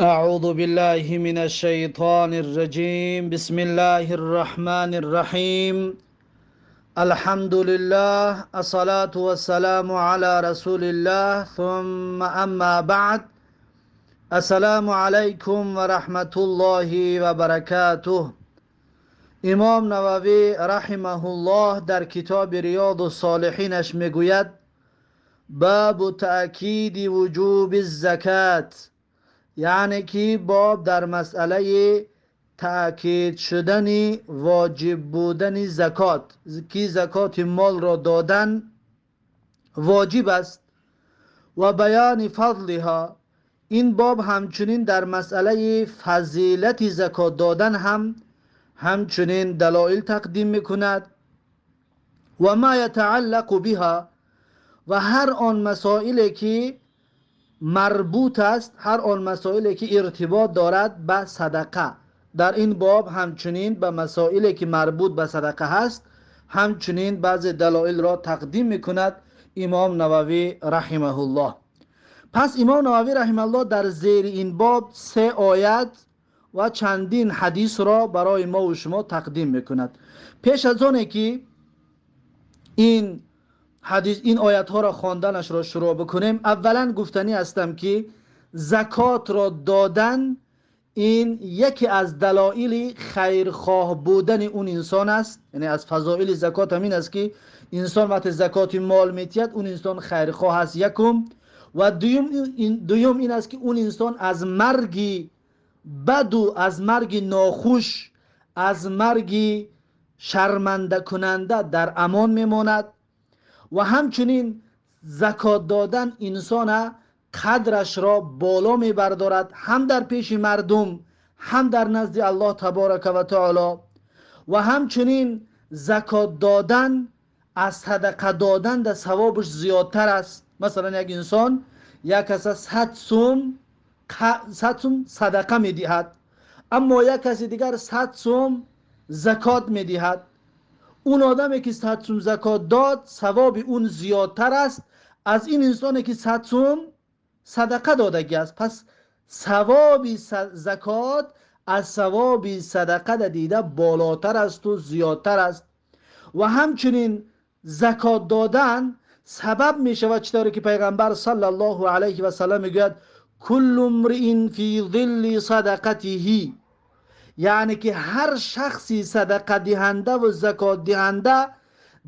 أعوذ بالله من الشيطان الرجيم. بسم الله الرحمن الرحيم. الحمد لله، الصلاة والسلام على رسول الله، ثم أما بعد. السلام عليكم ورحمة الله وبركاته. امام نووی رحمه الله در کتاب ریاض الصالحینش میگوید: باب تأکید وجوب الزکات، یعنی که باب در مسئله تأکید شدن واجب بودن زکات، که زکات مال را دادن واجب است، و بیان فضلها. این باب همچنین در مسئله فضیلت زکات دادن هم همچنین دلایل تقدیم میکند، و ما یتعلق بها، و هر آن مسائلی که مربوط است، هر آن مسائلی که ارتباط دارد به صدقه. در این باب همچنین به مسائلی که مربوط به صدقه هست همچنین بعض دلایل را تقدیم میکند امام نووی رحمه الله. پس امام نووی رحمه الله در زیر این باب سه آیت و چندین حدیث را برای ما و شما تقدیم میکند. پیش از آنه که این حدیث، این آیت ها را خواندنش را شروع بکنیم، اولا گفتنی هستم که زکات را دادن این یکی از دلایل خیرخواه بودن اون انسان است. یعنی از فضائل زکات همین است که انسان وقتی زکات مال میتید اون انسان خیرخواه است، یکم. و دویم این است که اون انسان از مرگ بد و از مرگ ناخوش، از مرگ شرمنده کننده در امان میماند. و همچنین زکات دادن انسان قدرش را بالا میبردارد، هم در پیش مردم هم در نزد الله تبارک و تعالی. و همچنین زکات دادن از صدقه دادن در ثوابش زیادتر است. مثلا یک انسان یک کس 100 سوم صدقه میدهد، اما یک کس دیگر 100 سوم زکات میدهد. اون آدمی که 100 سوم زکات داد ثواب اون زیادتر است از این انسانی که 100 سوم صدقه دادگی است. پس ثواب زکات از ثواب صدقه دیده بالاتر است و زیادتر است. و همچنین زکات دادن سبب می شود، چطوری که پیغمبر صلی الله علیه و سلم میگوید: کل امرئ فی ظل صدقته، یعنی که هر شخصی صدقه دهنده و زکات دهنده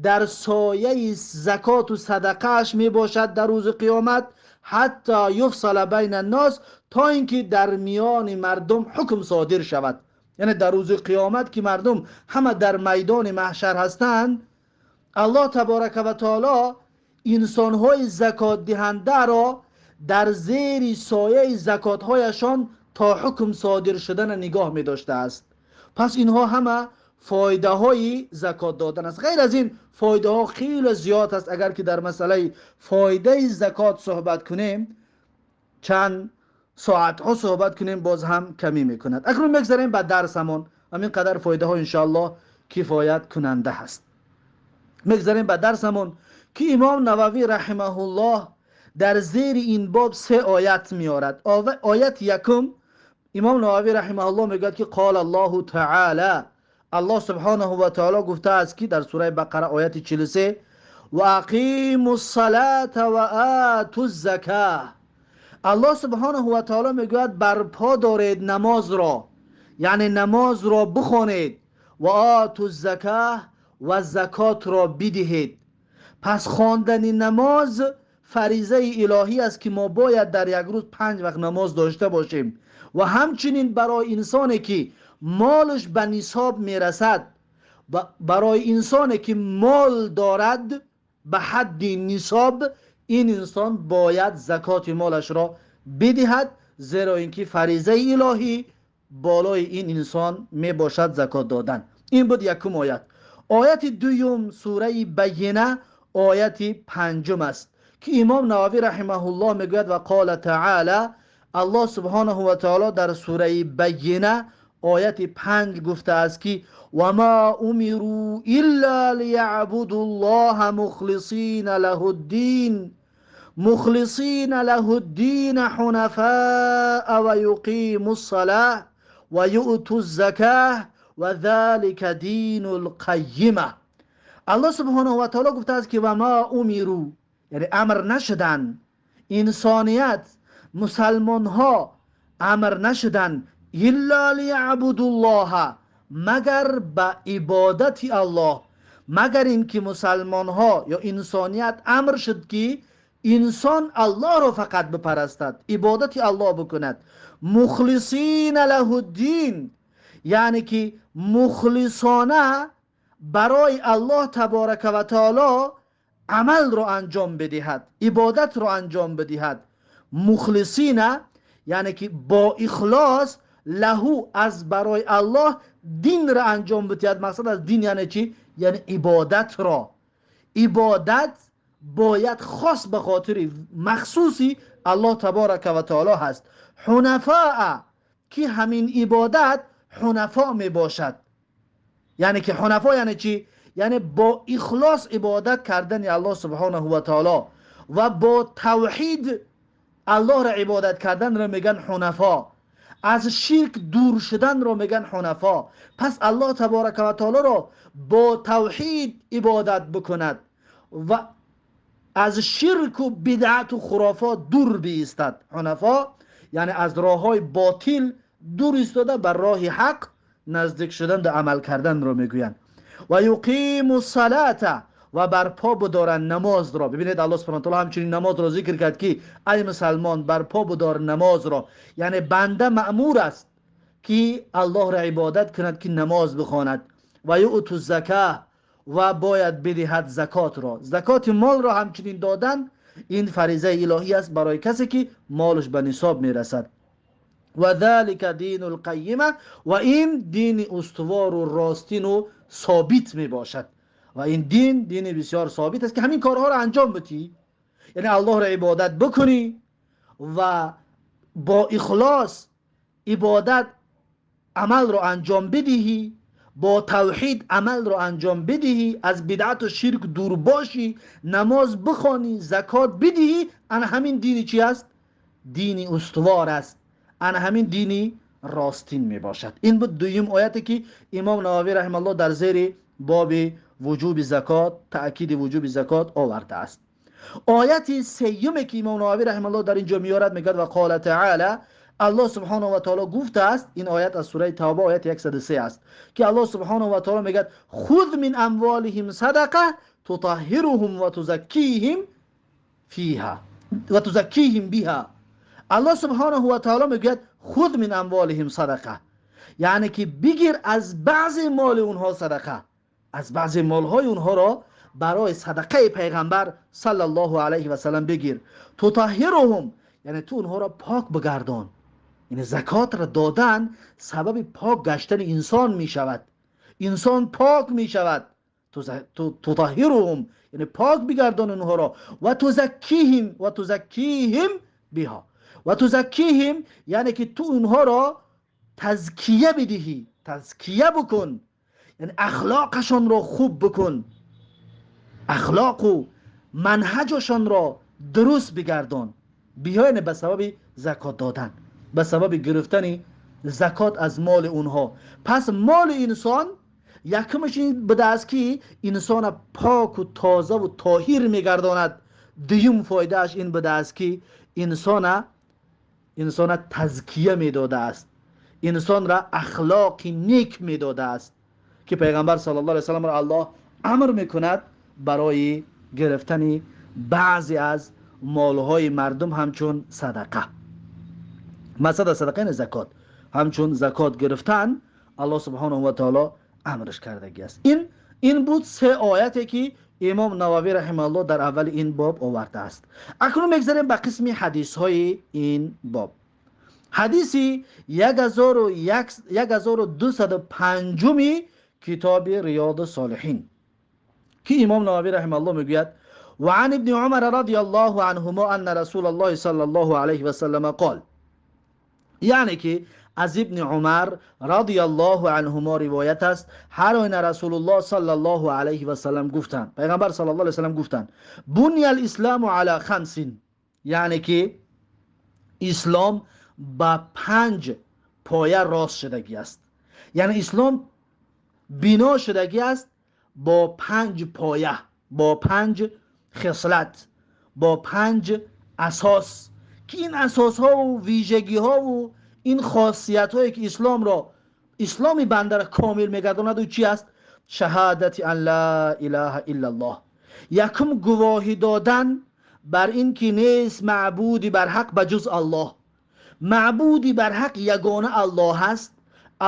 در سایه زکات و صدقهش می باشد در روز قیامت، حتی یفصل بین الناس، تا اینکه در میان مردم حکم صادر شود. یعنی در روز قیامت که مردم همه در میدان محشر هستند، الله تبارک و تعالی انسانهای زکات دهنده را در زیر سایه زکاتهایشان تا حکم صادر شدن نگاه می داشته است. پس اینها همه فایده های زکات دادن است. غیر از این فایده ها خیلی زیاد است. اگر که در مسئله فایده زکات صحبت کنیم چند ساعت ها صحبت کنیم باز هم کمی میکند. اکنون میگذریم به درسمون. همین قدر فایده ها انشاءالله کفایت کننده هست. میگذریم به درسمون که امام نووی رحمه الله در زیر این باب سه آیت میارد. آیت یکم، امام نووی رحمه الله میگوید که قال الله تعالی، الله سبحانه و تعالی گفته است که در سوره بقره آیت 43: و اقیموا الصلاة و آتوا الزکاه. الله سبحانه و تعالی میگوید برپا دارید نماز را، یعنی نماز را بخوانید، و آتوا الزکاه، و زکات را بدهید. پس خواندن نماز فریضه الهی است که ما باید در یک روز 5 وقت نماز داشته باشیم. و همچنین برای انسانی که مالش به نصاب میرسد، برای انسانی که مال دارد به حد نصاب، این انسان باید زکات مالش را بدهد، زیرا اینکه فریضه الهی بالای این انسان میباشد زکات دادن. این بود یکم آیت. آیت دوم سوره بینه آیت 5 است که امام نووی رحمه الله میگوید: و قال تعالی، الله سبحانه و تعالی در سوره بینه آیت 5 گفته است که و ما امروا الا لیعبدوا الله مخلصین له الدین. مخلصین له الدین حنفاء و یقیموا الصلاة و یؤتوا الزکاة و ذلک دین القیمه. الله سبحانه و تعالی گفته است که و ما امروا، یعنی امر نشدن انسانیت، مسلمان ها امر نشدن الا لیعبدوا الله، مگر به عبادت الله، مگر اینکه مسلمان ها یا انسانیت امر شد که انسان الله را فقط بپرستد، عبادت الله بکند. مخلصین له الدین، یعنی که مخلصانه برای الله تبارک و تعالی عمل را انجام بدهد، عبادت را انجام بدهد. مخلصین یعنی که با اخلاص، له از برای الله دین را انجام بدهد. مقصد از دین یعنی چی؟ یعنی عبادت را. عبادت باید خاص به خاطر مخصوصی الله تبارک و تعالی هست. حنفاء، که همین عبادت حنفاء می باشد. یعنی که حنفاء یعنی چی؟ یعنی با اخلاص عبادت کردن الله سبحانه و تعالی و با توحید الله را عبادت کردن را میگن حنفا. از شرک دور شدن را میگن حنفا. پس الله تبارک و تعالی را با توحید عبادت بکند و از شرک و بدعت و خرافات دور بیستد. حنفا یعنی از راه های باطل دور ایستاده بر راه حق نزدیک شدن و عمل کردن را میگویند. و یقیم الصلاة، و برپا بدارن نماز را. ببینید الله سبحانه و تعالی همچنین نماز را ذکر کرد که ای مسلمان برپا بدار نماز را. یعنی بنده مأمور است که الله را عبادت کند، که نماز بخواند. و یؤتوا الزکاه، و باید بدهد زکات را. زکات مال را همچنین دادن این فریضه الهی است برای کسی که مالش به نصاب میرسد. و ذلک دین القیمه، و این دین استوار و راستین و ثابت می باشد. و این دین دین بسیار ثابت است که همین کارها را انجام بدی، یعنی الله را عبادت بکنی و با اخلاص عبادت عمل را انجام بدهی، با توحید عمل را انجام بدهی، از بدعت و شرک دور باشی، نماز بخوانی، زکات بدهی. ان همین دینی چی است؟ دینی استوار است، ان همین دینی راستین می باشد. این بود دویم آیتی که امام نووی رحمه الله در زیر باب وجوب زکات، تأکید وجوب زکات آورده است. آیت سیوم که امام نووی رحمه الله در اینجا میارد میگه و قال تعالی، الله سبحانه و تعالی گفته است. این آیت از سوره توبه آیت 103 است که الله سبحانه و تعالی میگه خذ من اموالهم صدقه تطهرهم و تزکیهم فیها و تزکیهم بها. الله سبحانه و تعالی میگه خذ من اموالهم صدقه، یعنی که بگیر از بعض مال اونها صدقه، از بعض مالهای اونها را برای صدقه پیغمبر صلی الله علیه و سلم بگیر. تطهرهم یعنی تو اونها را پاک بگردان، یعنی زکات را دادن سبب پاک گشتن انسان می شود، انسان پاک می شود. تطهرهم یعنی پاک بگردان اونها را. و تزکیهم و تزکیهم بها و تزکیهم یعنی که تو اونها را تزکیه بدهی، تزکیه بکن، یعنی اخلاقشان را خوب بکن، اخلاق و منهجشان را درست بگردان. بها یعنی به سبب زکات دادن، به سبب گرفتن زکات از مال اونها. پس مال انسان یکمش این بوده است که انسان پاک و تازه و طاهر میگرداند. دویم فایدهش این بوده است که انسان تزکیه میداده است، انسان را اخلاق نیک میداده است که پیغمبر صلی الله علیه و سلم را الله امر میکند برای گرفتن بعضی از مالهای مردم همچون صدقه. مقصد صدقه نه زکات، همچون زکات گرفتن الله سبحانه و تعالی امرش کردگی است. این بود سه آیتی که امام نووی رحمه الله در اول این باب آورده است. اکنون میگذریم به قسم حدیث های این باب. حدیثی 1205 کتاب ریاض الصالحین که امام نووی رحمه الله میگوید و عن ابن عمر رضی الله عنهما ان رسول الله صلی الله علیه و سلم قال، یعنی که Аз Ибни Умар радияллоҳу анҳумо ривоят аст, ҳар оина Расулуллоҳ саллаллоҳу алайҳи васаллам гуфтанд, Пайғамбар саллаллоҳу алайҳи васаллам гуфтанд: буния алислому ала хамсин, яъне ки ислом ба 5 поя рост шудагӣ аст. Яъне ислом бино шудагӣ аст бо 5 поя, бо 5 хислат, бо 5 асос, ки ин асосҳову вижагиҳову ин хосиятҳое ки исломи бандаро комил мегардонад, ӯ чи аст? Шаҳодати ан ла илаҳа иллаллоҳ. Якум гувоҳӣ додан бар ин ки нест маъбуди барҳақ ба ҷуз Аллоҳ. Маъбуди барҳақ ягона Аллоҳ аст.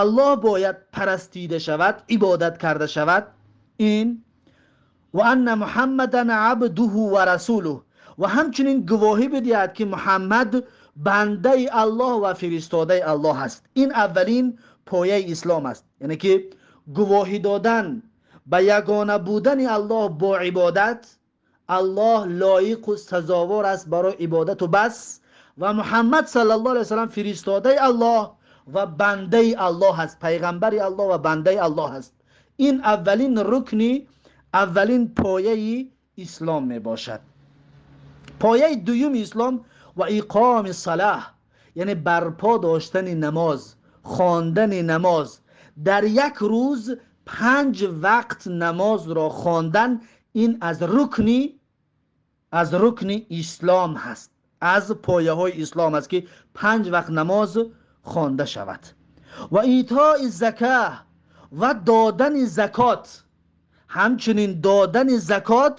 Аллоҳ бояд парастида шавад, ибодат карда шавад. Ин ва анна Муҳаммадан абдуҳу ва расулуҳ, ва ҳамчунин гувоҳӣ бидиҳад ки Муҳаммад бандаи Аллоҳ ва фиристодаи Аллоҳ аст. Ин аввалин пояи ислом аст, яъне ки гувоҳӣ додан ба ягона будани Аллоҳ бо ибодат. Аллоҳ лоиқу сазовор аст барои ибодату бас, ва Муҳаммад саллаллоҳу алайҳи васаллам фиристодаи Аллоҳ ва бандаи Аллоҳ аст, пайғамбари Аллоҳ ва бандаи Аллоҳ аст. Ин аввалин рукни, аввалин пояи ислом мебошад. Пояи дуюми ислом ва иқоми салаҳ, яъне барпо доштани намоз, хондани намоз. Дар як рӯз 5 вақт намозро хондан, ин аз рукни ислом ҳаст, аз пояҳои ислом аст ки 5 вақт намоз хонда шавад. Ва итои зака, ва додани закот. Ҳамчунин додани закот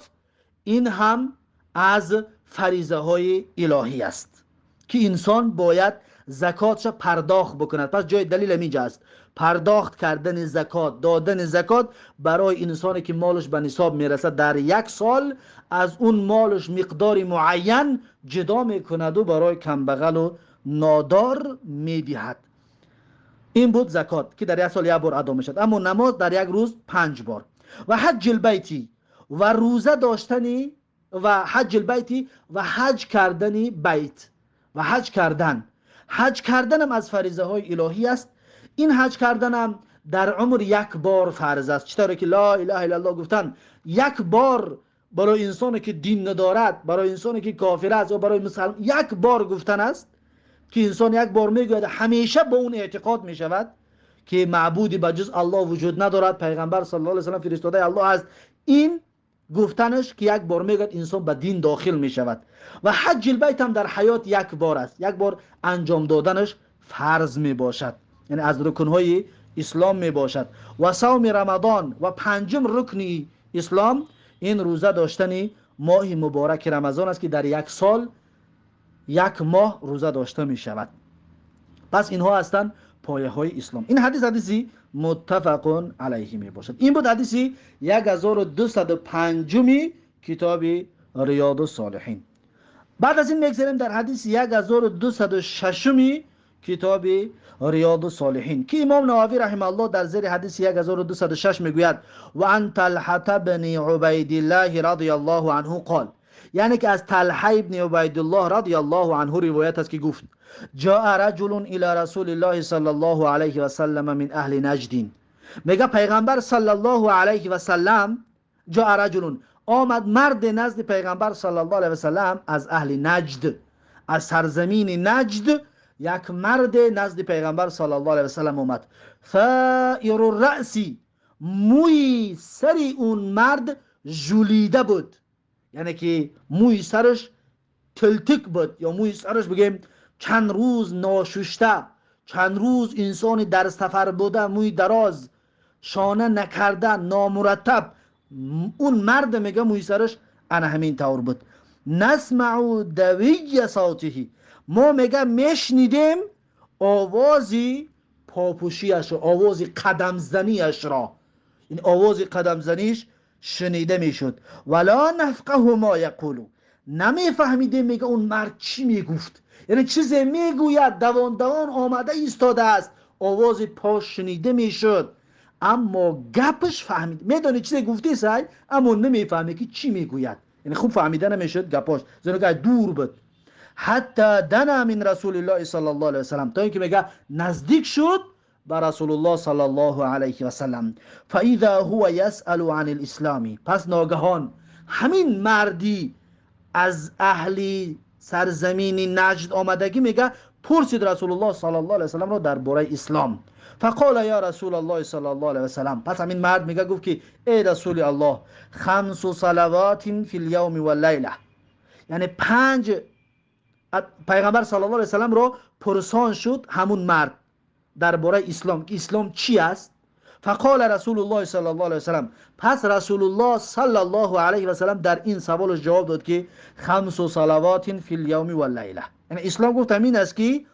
ин ҳам аз фаризаҳои илоҳӣ аст ки инсон бояд закотша пардохт бикунад. Пас ҷои далил ҳаминҷа аст. Пардохт кардани закот, додани закот барои инсоне ки молаш ба нисоб мерасад, дар як сол аз он молаш миқдори муайян ҷудо мекунаду барои камбағалу нодор медиҳад. Ин буд закот ки дар як сол як бор адо мешавад, аммо намоз дар як рӯз 5 бор. Ва ҳаҷҷил байти, ва рӯза доштани, ва ҳаҷҷил байти, ва ҳаҷ кардани байт, ва ҳаҷ кардан. Ҳаҷ карданам аз фаризаҳои илоҳӣ аст. Ин ҳаҷ карданам дар умр як бор фарз аст. Чӣ тавре ки ла илаҳа иллаллоҳ гуфтан як бор барои инсоне ки дин надорад, барои инсоне ки кофир аст ё барои мусалмон як бор гуфтан аст ки инсон як бор мегӯяд, ҳамеша ба он эътиқод мешавад ки маъбуди ба ҷуз Аллоҳ вуҷуд надорад, пайғамбар саллаллоҳу алайҳи васаллам фиристодаи Аллоҳ аст. Ин гуфтанаш ки як бор мегӯяд, инсон ба дин дохил мешавад. Ва ҳаҷҷил байт ҳам дар ҳаёт як бор аст, як бор анҷом доданаш фарз мебошад, яъне аз рукнҳои ислом мебошад. Ва савми рамадон, ва панҷум рукни ислом ин рӯза доштани моҳи мубораки Рамазон аст ки дар як сол як моҳ рӯза дошта мешавад. Пас инҳо ҳастанд пояҳои ислом. Ин ҳадис ҳадиси муттафақун алайҳи мебошад. Ин буд ҳадиси 1205-уми китоби Риёду Солиҳин. Баъд аз ин мегзарем дар ҳадиси 1206-уми китоби Риёду Солиҳин ки имом Нававӣ раҳимааллоҳ дар зери ҳадиси 1206 мегӯяд: ва ан Талҳата бни Убайдиллаҳи радияллоҳу анҳу қол, яъне ки аз Талҳа ибни Убайдуллоҳ радияллоҳу анҳу ривоят аст ки гуфт: ҷоа раҷулун ила расулиллоҳи саллаллоҳу алайҳи васаллама мин аҳли наҷдин. Мега пайғамбар саллаллоҳу алайҳи васаллам, ҷоа раҷулун, омад марде назди пайғамбар саллаллоҳу алайҳи васаллам аз аҳли Наҷд, аз сарзамини Наҷд як марде назди пайғамбар саллаллоҳу алайҳи васаллам омад. Фаиру раъси, мӯи сари он мард жулида буд, яъне ки мӯи сараш тилтик буд, ё мӯи сараш бигӯем чанд рӯз ношушта, чанд рӯз инсони дар сафар буда, мӯи дароз, шона накарда, номураттаб. Он мард мега мӯи сараш ана ҳамин тавр буд. Насмау давия савтиҳи, мо мега мешнидем овози попӯшиашро, овози қадамзаниашро, ин овози қадамзаниш шунида мешуд. Вала нафқаҳу мо яқулу, намефаҳмидем мега он мард чӣ мегуфт, яъне чизе мегӯяд, давон давон омада истодааст, овози по шунида мешуд, аммо гапаш фаҳмид, медони чизе гуфти сай, аммо намефаҳме ки чӣ мегӯяд, яъне хуб фаҳмида намешуд гапош, зеро ки дур буд. حتی دنا من رسول الله صلی الله علیه وسلم، تا اینکه میگه نزدیک شد به رسول الله صلی الله علیه و سلم. فاذا هو یسأل عن الاسلام، پس ناگهان همین مردی از اهل سرزمین نجد آمدگی میگه پرسید رسول الله صلی الله علیه و سلم را درباره اسلام. فقال یا رسول الله صلی الله علیه و سلم، پس همین مرد میگه گفت که ای رسول الله، خمس صلوات فی الیوم واللیله، یعنی 5. پیغمبر صلی الله علیه و سلم را پرسان شد همون مرد درباره اسلام که اسلام چی است. فقال رسول الله صلی الله علیه و سلم، پس رسول الله صلی الله علیه و سلم در این سوال جواب داد که خمس صلوات فی الیوم واللیله، یعنی اسلام گفت همین است که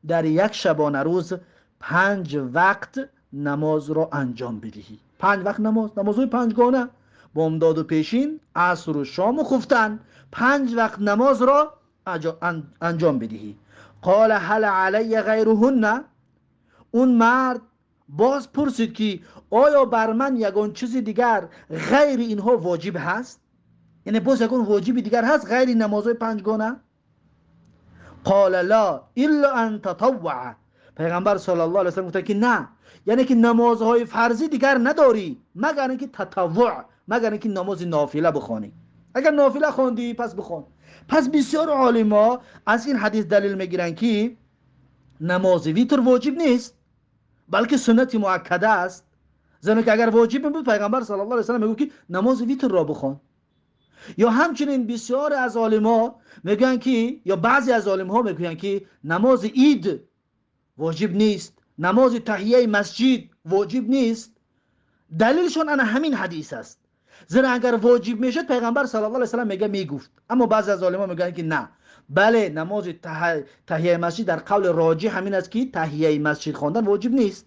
در یک شبانه روز 5 وقت نماز را انجام بدهی. 5 وقت نماز، نمازهای پنجگانه، بامداد و پیشین، عصر و شام و خفتن، 5 وقت نماز را انجام بدهی. قال هل علی غیرهن، اون مرد باز پرسید که آیا بر من یگان چیز دیگر غیر اینها واجب هست؟ یعنی باز یگان واجب دیگر هست غیر نمازهای پنجگانه؟ قال لا الا ان تطوع. پیغمبر صلی الله علیه و سلم گفت که نه، یعنی که نمازهای فرضی دیگر نداری مگر اینکه تطوع، مگر اینکه نماز نافله بخوانی. اگر نافله خواندی پس بخوان. پس بسیار عالما از این حدیث دلیل میگیرن که نماز ویتر واجب نیست بلکه سنت مؤکده است، زیرا که اگر واجب بود پیغمبر صلی الله علیه و سلم میگفت که نماز ویتر را بخوان. یا همچنین بسیار از عالما میگن که، یا بعضی از عالم‌ها میگن که نماز عید واجب نیست، نماز تحیه مسجد واجب نیست. دلیلشون انا همین حدیث است، زیرا اگر واجب میشد پیغمبر صلی الله علیه و سلم میگه میگفت. اما بعضی از عالما میگن که نه، بله نماز تحیه مسجد در قول راجح همین است که تحیه مسجد خواندن واجب نیست،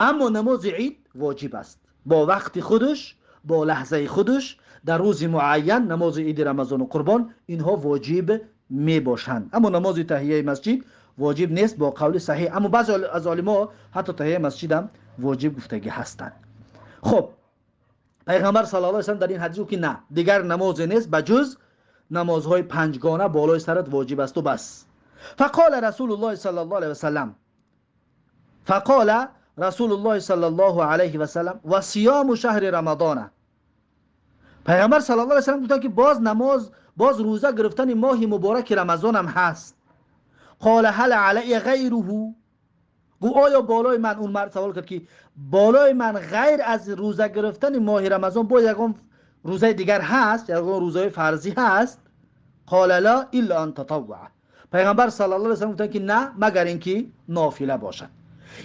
اما نماز عید واجب است با وقت خودش، با لحظه خودش، در روز معین نماز عید رمضان و قربان اینها واجب می باشند. اما نماز تحیه مسجد واجب نیست با قول صحیح. اما بعضی از عالما حتی تحیه مسجد هم واجب گفتگی هستند. خب پیغمبر صلی الله علیه و سلم در این حدیث گفت که نه، دیگر نماز نیست بجز نمازهای پنجگانه بالای سرت واجب است و بس. فقال رسول الله صلی الله علیه و سلم، فقال رسول الله صلی الله علیه و سلم و صیام شهر رمضان. پیغمبر صلی الله علیه و سلم گفتند که باز نماز، باز روزه گرفتن ماه مبارک رمضان هم هست. قال هل علی غیره، گفت آیا بالای من، اون مرد سوال کرد که بالای من غیر از روزه گرفتن ماه رمضان باز یگان روزه دیگر هست، یگان روزه فرضی هست؟ قال لا الا ان تطوع. پیغمبر صلی الله علیه و سلم گفتند که نه، مگر اینکه نافله باشد.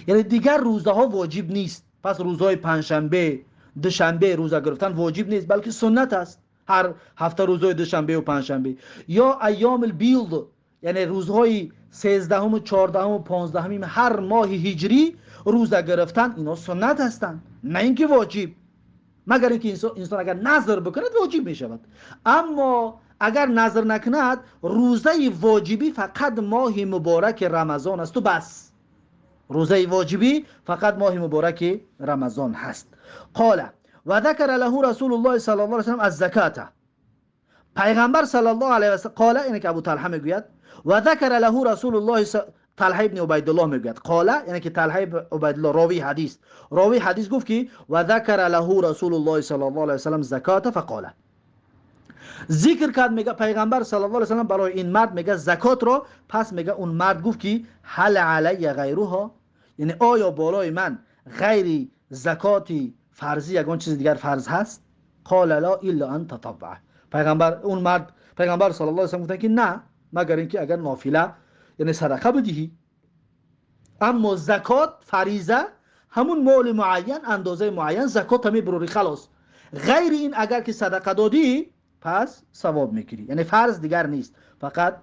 یعنی دیگر روزه ها واجب نیست. پس روزهای پنجشنبه، دوشنبه روزه گرفتن واجب نیست بلکه سنت است. هر هفته روزهای دوشنبه و پنجشنبه یا ایام البیض، یعنی روزهای 13 و 14 و 15 هر ماه هجری روزه گرفتن، اینا سنت هستند، نه اینکه واجب. مگر اینکه انسان اگر نذر بکند واجب می شود. اما اگر نذر نکند روزه واجبی فقط ماه مبارک رمضان است و بس. روزه واجبی فقط ماه مبارک رمضان هست. قال و ذکر له رسول الله صلی الله علیه و سلم الزکات. پیغمبر صلی الله علیه و سلم قال، یعنی که ابو طلحه میگوید، و ذکر له رسول الله طلحه ابن عبیدالله میگوید، قال یعنی که طلحه ابن عبیدالله راوی حدیث، راوی حدیث گفت که و ذکر له رسول الله صلی الله علیه و سلم زکات فقال. ذکر کرد میگه پیغمبر صلی الله علیه و سلم برای این مرد میگه زکات را. پس میگه اون مرد گفت که هل علی غیرها، یعنی آیا بالای من غیر زکات فرضی یگان چیز دیگر فرض هست؟ قال لا الا ان تطوع. پیغمبر اون مرد، پیغمبر صلی الله علیه و سلم گفتن که نه، مگر اینکه اگر نافله یعنی صدقه بدهی. اما زکات فریضه همون مال معین، اندازه معین زکات هم میبروری خلاص. غیر این اگر که صدقه دادی پس ثواب میگیری، یعنی فرض دیگر نیست، فقط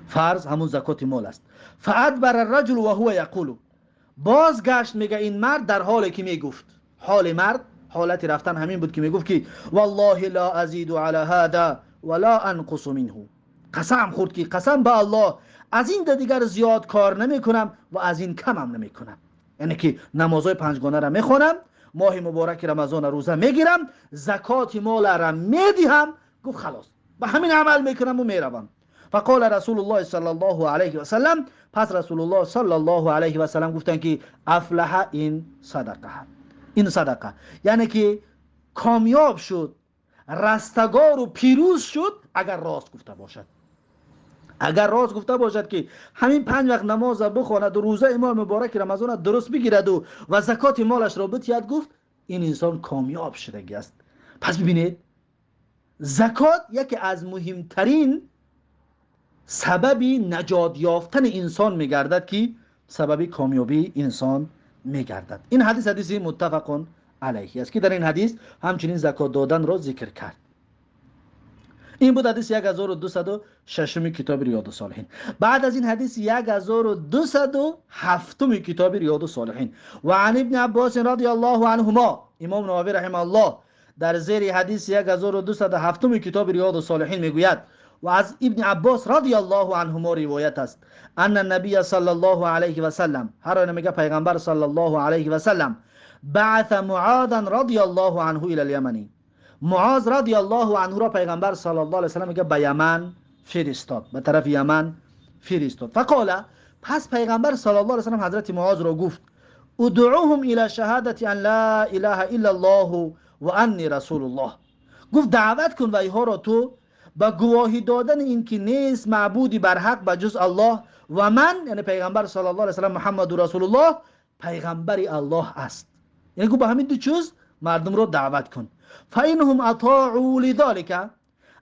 فرض همون زکات مال است. فادبر الرجل و هو یقول، بازگشت میگه این مرد در حالی که میگفت، حال مرد حالت رفتن همین بود که میگفت که والله لا ازید علی هذا ولا انقص منه. قسم خورد که قسم به الله از این دیگر زیاد کار نمیکنم و از این کمم نمیکنم. یعنی که نمازهای پنجگانه را میخوانم، ماه مبارک رمضان روزه میگیرم، زکات مال را میدهم. گفت خلاص به همین عمل میکنم و میروم. فقال رسول الله صلی الله علیه و سلم، پس رسول الله صلی الله علیه و سلم گفتند که افلح این صدقه، این صدقه یعنی که کامیاب شد، رستگار و پیروز شد اگر راست گفته باشد. اگر راست گفته باشد که همین 5 وقت نماز بخواند و روزه ماه مبارک رمضان درست بگیرد و زکات مالش را بتید، گفت این انسان کامیاب شدگی است. پس ببینید زکات یکی از مهمترین سبب نجات یافتن انسان میگردد که سبب کامیابی انسان میگردد. این حدیث حدیث متفق علیه است که در این حدیث همچنین زکات دادن را ذکر کرد. این بود حدیث 1206 کتاب ریاض الصالحین. بعد از این حدیث 1207 کتاب ریاض الصالحین. و عن ابن عباس رضی الله عنهما، امام نووی رحمه الله در زیر حدیث 1207 کتاب ریاض الصالحین میگوید و از ابن عباس رضی الله عنهما روایت است ان النبی صلی الله علیه و سلم، هر آن میگه پیغمبر صلی الله علیه و سلم، بعث معاذا رضی الله عنه الى اليمن، معاذ رضی الله عنه را پیغمبر صلی الله علیه و سلم میگه به یمن فرستاد، به طرف یمن فرستاد. فقال، پس پیغمبر صلی الله علیه و سلم حضرت معاذ را گفت ادعوهم الى شهادت ان لا اله الا الله و انی رسول الله. گفت دعوت کن و ایها را تو به گواهی دادن این که نیست معبودی بر حق به جز الله و من، یعنی پیغمبر صلی الله علیه و سلم محمد رسول الله پیغمبر الله است. یعنی گفت به همین دو چیز مردم را دعوت کن. فإنهم اطاعوا لذلك،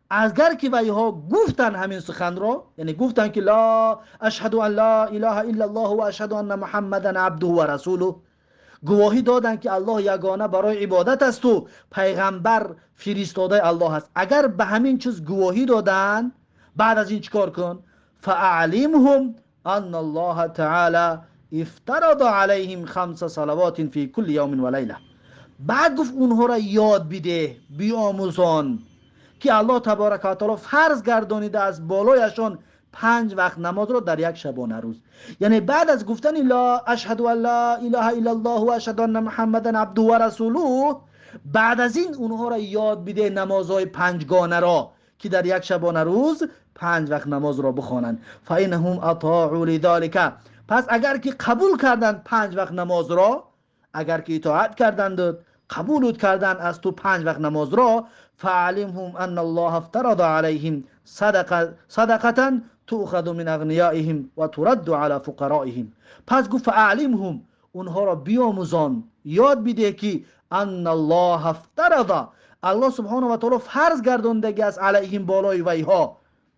اگر که ویها گفتن همین سخن را، یعنی گفتن که لا اشهد ان لا اله الا الله و اشهد ان محمدا عبده و رسوله، گواهی دادن که الله یگانه برای عبادت است و پیغمبر فرستاده الله است. اگر به همین چیز گواهی دادن، بعد از این چیکار کن؟ فاعلمهم ان الله تعالی افترض علیهم 5 صلوات فی کل یوم و لیله. بعد گفت اونها را یاد بده، بیاموزان که الله تبارک و تعالی فرض گردانیده از بالایشان 5 وقت نماز را در یک شبانه روز. یعنی بعد از گفتن لا اشهد ان لا اله الا الله و اشهد ان محمدا عبده و رسوله، بعد از این اونها را یاد بده نمازهای 5 گانه را که در یک شبانه روز 5 وقت نماز را بخوانند. فانهم اطاعوا لذلك، پس اگر که قبول کردند 5 وقت نماز را، اگر که اطاعت کردند، قبول کردند از تو 5 وقت نماز را، فعلمهم ان الله افترض علیهم صدقه تؤخذ من اغنیائهم و ترد علی فقرائهم. پس گفت فعلمهم، اونها را بیاموزان، یاد بده که ان الله افترض، الله سبحانه و تعالی فرض گرداندگی است علیهم بالای ویها.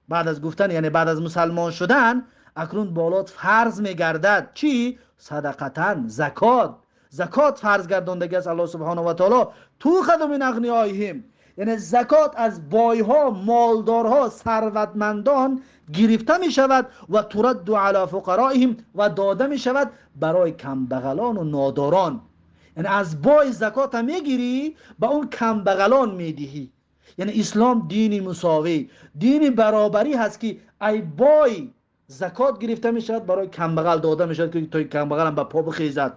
بعد از گفتن، یعنی بعد از مسلمان شدن، اکنون بالات فرض میگردد چی؟ صدقتن، زکات. زکات فرض گرداندگی است الله سبحانه و تعالی. تؤخذ من اغنیائهم، یعنی زکات از بایها، مالدارها، ثروتمندان گرفته می شود و ترد علی فقرائهم و داده می شود برای کمبغلان و ناداران. یعنی از بای زکات میگیری به اون کمبغلان میدهی. یعنی اسلام دینی مساوی، دینی برابری هست که ای بای زکات گرفته می شود برای کمبغل داده می شود که تا کمبغلم به پا بخیزد،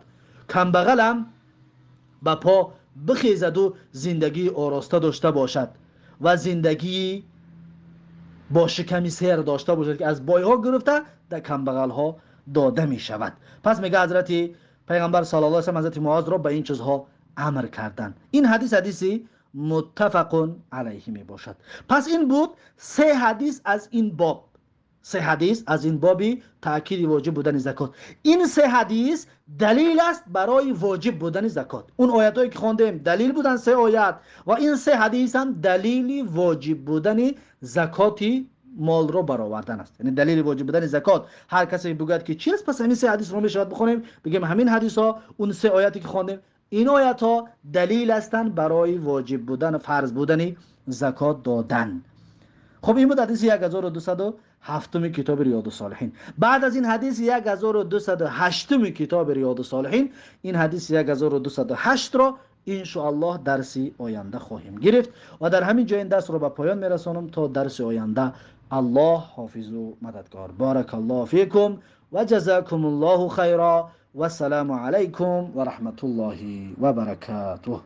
کمبغلم به پا بخیزد و زندگی آراسته داشته باشد و زندگی با شکمی سیر داشته باشد که از بایها گرفته در کمبغل ها داده می شود. پس میگه حضرت پیغمبر صلی الله علیه و سلم حضرت معاذ را به این چیزها امر کردند. این حدیث حدیثی متفق علیه می باشد. پس این بود 3 حدیث از این باب، 3 حدیث از این بابی تأکید واجب بودن زکات. این 3 حدیث دلیل است برای واجب بودن زکات. اون آیتایی که خواندیم دلیل بودن 3 آیت، و این 3 حدیث هم دلیل واجب بودن زکاتی مال رو برآوردن است. یعنی دلیل واجب بودن زکات. هر کسی بگوید که چی است، پس همین 3 حدیث رو میشود بخونیم، بگیم همین حدیث ها، اون 3 آیاتی که خواندیم، این آیت ها دلیل هستند برای واجب بودن، فرض بودن زکات دادن. خب این بود حدیث 1207 کتاب ریاض الصالحین. بعد از این حدیث 1208 کتاب ریاض الصالحین، این حدیث 1208 را ان شاء الله درس آینده خواهیم گرفت و در همین جای این درس را به پایان میرسانم تا درس آینده. الله حافظ و مددگار. بارک الله فیکم و جزاکم الله خیرا و السلام علیکم و رحمت الله و برکاته.